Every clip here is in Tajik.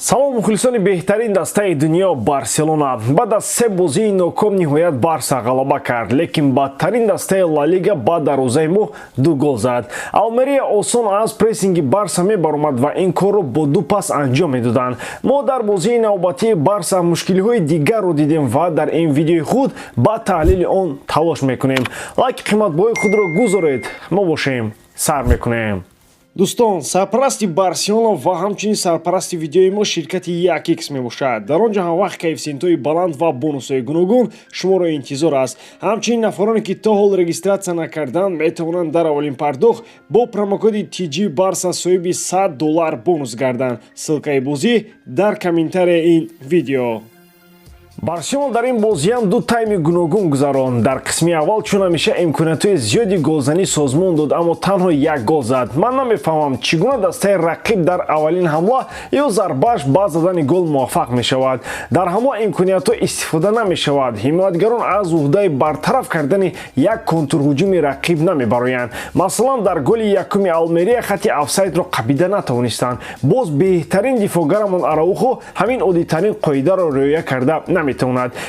Салом, мухлисони беҳтарин дастаи дунё Барселона. Баъд аз се бозии ноком ниҳоят Барса ғалаба кард, лекин бадтарин дастаи Ла Лига ба дарвозаи мо ду гол зад. Алмерия осон аз прессинги Барса мебаромад ва ин корро бо ду пас анҷом медоданд. Мо дар бозии навбатии Барса мушкилиҳои дигарро дидем ва дар ин видеои худ ба таҳлили он талош мекунем. Лайки қиматбоҳои худро гузоред, мо бошем, сар мекунем. Дӯстон, сарпарасти Барселона ва ҳамчунин сарпарасти видеои мо ширкати 1x мебошад. Дар он ҷо ҳамвақт коэффисиентҳои баланд ва бонусҳои гуногун шуморо интизор аст. Ҳамчунин нафароне, ки то ҳол регистрация накарданд, метавонанд дар аввалин пардохт бо промокоди TG Барса соҳиби 100 доллар бонус гарданд. Ссылкаи бозӣ дар комментарияи ин видео. Барселона дар ин бозиам ду тайми гуногун гузаронд. Дар қисми аввал, чун ҳамеша, имкониятҳои зиёди голзанӣ созмон дод, аммо танҳо як гол зад. Ман намефаҳмам, чӣ гуна дастаи рақиб дар аввалин ҳамла ё зарбааш ба задани гол муваффақ мешавад. Дар ҳамла имкониятҳо истифода намешавад. Ҳимоятгарон аз уҳдаи бартараф кардани як контрҳуҷуми рақиб намебароянд. Масалан, дар голи якуми Алмерия хати офсайдро қапида натавонистанд. Боз беҳтарин дифоъгарамон Араухо ҳамин оддитарин қоидаро риоя карда наметавонад.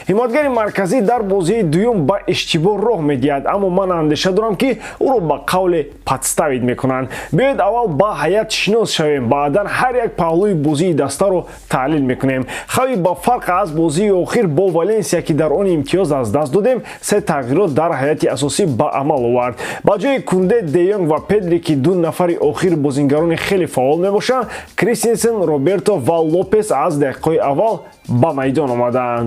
Ҳимоятгари марказӣ дар бозии дуюм ба иштибоҳ роҳ медиҳад, аммо ман андеша дорам, ки ӯро ба қавле подставить мекунанд. Биёед, аввал ба ҳайат шинос шавем, баъдан ҳар як паҳлӯи бозии дастаро таҳлил мекунем. Хави ба фарқ аз бозии охир бо Валенсия, ки дар он имтиёз аз даст додем, се тағйирот дар ҳайати асосӣ ба амал овард. Ба ҷои Кунде, Де Йонг ва Педри, ки ду нафари охир бозингарони хеле фаъол мебошанд, Кристенсен, Роберто ва Лопес аз дақиқаҳои аввал ба майдон омаданд.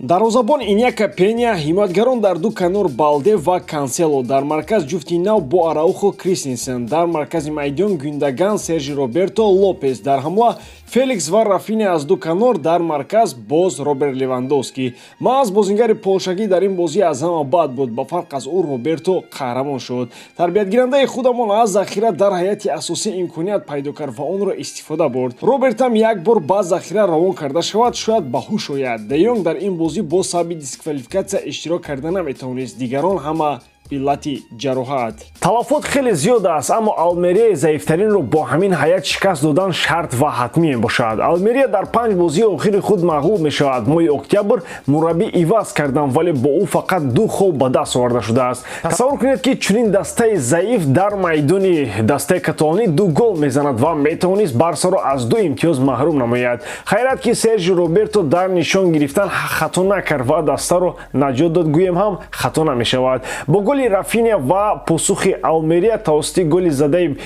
Дарвозабон Иняка Пеня, ҳимоятгарон дар ду канор Балде ва Кансело, дар марказ ҷуфти нав бо Араухо, Кристенсен, дар маркази майдон Гюндаган, Сержи Роберто, Лопес, дар ҳамла Феликс ва Рафиня аз ду канор, дар марказ боз Роберт Левандовский. Маҳз бозингари полшагӣ дар ин бозӣ аз ҳама бад буд. Ба фарқ аз ӯ Роберто қаҳрамон шуд. Тарбиятгирандаи худамон аз захира дар ҳайати асосӣ имконият пайдо кард ва онро истифода бурд. Робертам як бор ба захира равон карда шавад, шояд ба ҳуш ояд. Де Йонг дар ин бозӣ бо сабаби дисквалификатсия иштирок карда наметавонист, дигарон ҳама иллати ҷароҳат. Талафот хеле зиёд аст, аммо Алмерияи заифтаринро бо ҳамин ҳайат шикаст додан шарт ва ҳатмӣ мебошад. Алмерия дар панҷ бозии охири худ мағлуб мешавад. Моҳи октябр мураббӣ иваз кардам, вале бо ӯ фақат ду хол ба даст оварда шудааст. Тасаввур кунед, ки чунин дастаи заиф дар майдони дастаи каталонӣ ду гол мезанад ва метавонист Барсаро аз ду имтиёз маҳрум намояд. Хайрат, ки Сержи Роберто дар нишон гирифтан хато накард ва дастаро наҷот дод, гӯем ҳам хато намешавад. Бо голи Рафиня ва посухи Алмерия тавассути голи задаи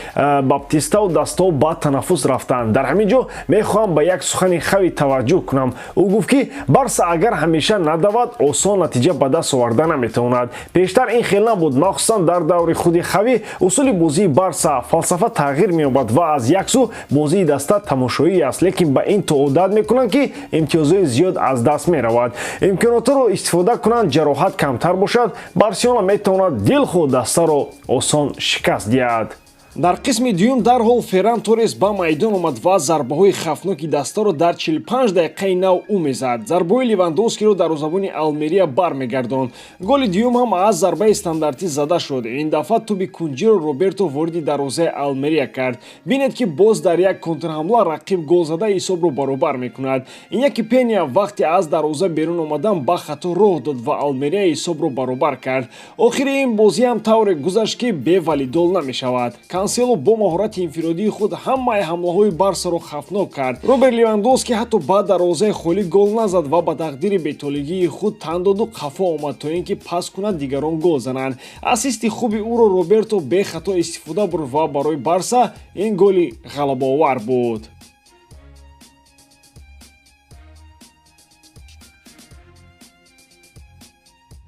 Баптистау дастаҳо ба танаффус рафтанд. Дар ҳамин ҷо мехоҳам ба як сухани Хави таваҷҷӯҳ кунам. Ӯ гуфт, ки Барса агар ҳамеша надавад, осон натиҷа ба даст оварда наметавонад. Пештар ин хел набуд, махсусан дар даври худи Хави. Усули бозии Барса, фалсафа тағйир меёбад ва аз як сӯ бозии даста тамошоӣ аст, лекин ба ин то одат мекунанд, ки имтиёзҳои зиёд аз даст меравад. Имконотҳоро истифода кунанд, ҷароҳат камтар бошад, Барселона метавонад дилхоҳ дастаро осон шикаст диҳад. Дар қисми дуюм дарҳол Ферран Торрес ба майдон омад ва зарбаҳои хавфноки дастаро дар 45 дақиқаи нав ӯ мезад. Зарбаҳои Левандовскиро дарвозабони Алмерия бармегардонд. Голи дуюм ҳам аз зарбаи стандартӣ зада шуд. Ин дафъа туби кунҷиро Роберто вориди дарвозаи Алмерия кард. Бинед, ки боз дар як контрҳамла рақиб гол зада ҳисобро баробар мекунад. Иняки Пеня вақте аз дарвоза берун омадан ба хато роҳ дод ва Алмерия ҳисобро баробар кард. Охири ин бозиам тавре гузашт, ки бе валидол намешавад. Кансело бо маҳорати инфиродии худ ҳамаи ҳамлаҳои Барсаро хавфнок кард. Роберт Левандовский ҳатто ба дарвозаи холӣ гол назад ва ба тақдири бетолигии худ тан доду қафо омад, то ин ки пас кунад, дигарон гол зананд. Ассисти хуби ӯро Роберто бехато истифода бурд ва барои Барса ин голи ғалабаовар буд.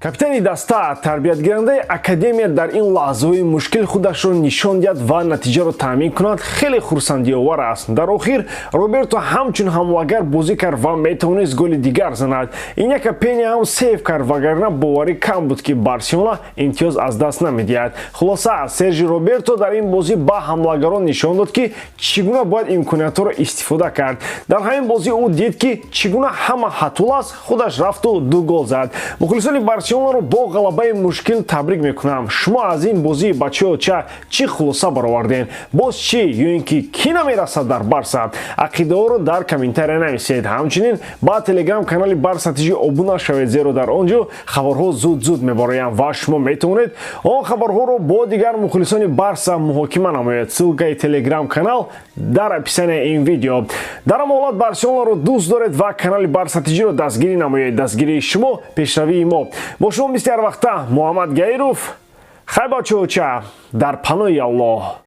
Капитани даста, тарбиятгирандаи академия дар ин лаҳзаҳои мушкил худашро нишон диҳад ва натиҷаро таъмин кунад, хеле хурсандиовар аст. Дар охир Роберто ҳамчун ҳамлагар бозӣ кард ва метавонист голи дигар занад. Иняка Пеня ҳам сейв кард, вагарна боварӣ кам буд, ки Барселона имтиёз аз даст намедиҳад. Хулоса, Сержи Роберто дар ин бозӣ ба ҳамлагарон нишон дод, ки чӣ гуна бояд имкониятҳоро истифода кард. Дар ҳамин бозӣ ӯ дид, ки чӣ гуна ҳама ҳатул аст, худаш рафту ду гол зад. Мухлисони Барселона Барселонаро бо ғалабаи мушкил табрик мекунам. Шумо аз ин бозии бачаоча чӣ хулоса баровардем? Боз чӣ ё ин ки кӣ намерасад дар Барса? Ақидаҳоро дар комментария нависед. Ҳамчунин ба Телеграм канали Барса ТЖ обуна шавед, зеро дар он ҷо хабарҳо зуд-зуд мебароянд ва шумо метавонед он хабарҳоро бо дигар мухлисони Барса муҳокима намоед. Ссылкаи Телеграм канал дар описанияи ин видео. Дар ҳама ҳолат, Барселонаро дӯст доред ва канали Барса ТЖро дастгирӣ намоед. Дастгирии шумо пешравии мо. Бо шумо мисли ҳар вақта Муҳаммад Гаиров. Хай, бачаоча, дар паноҳи Аллоҳ.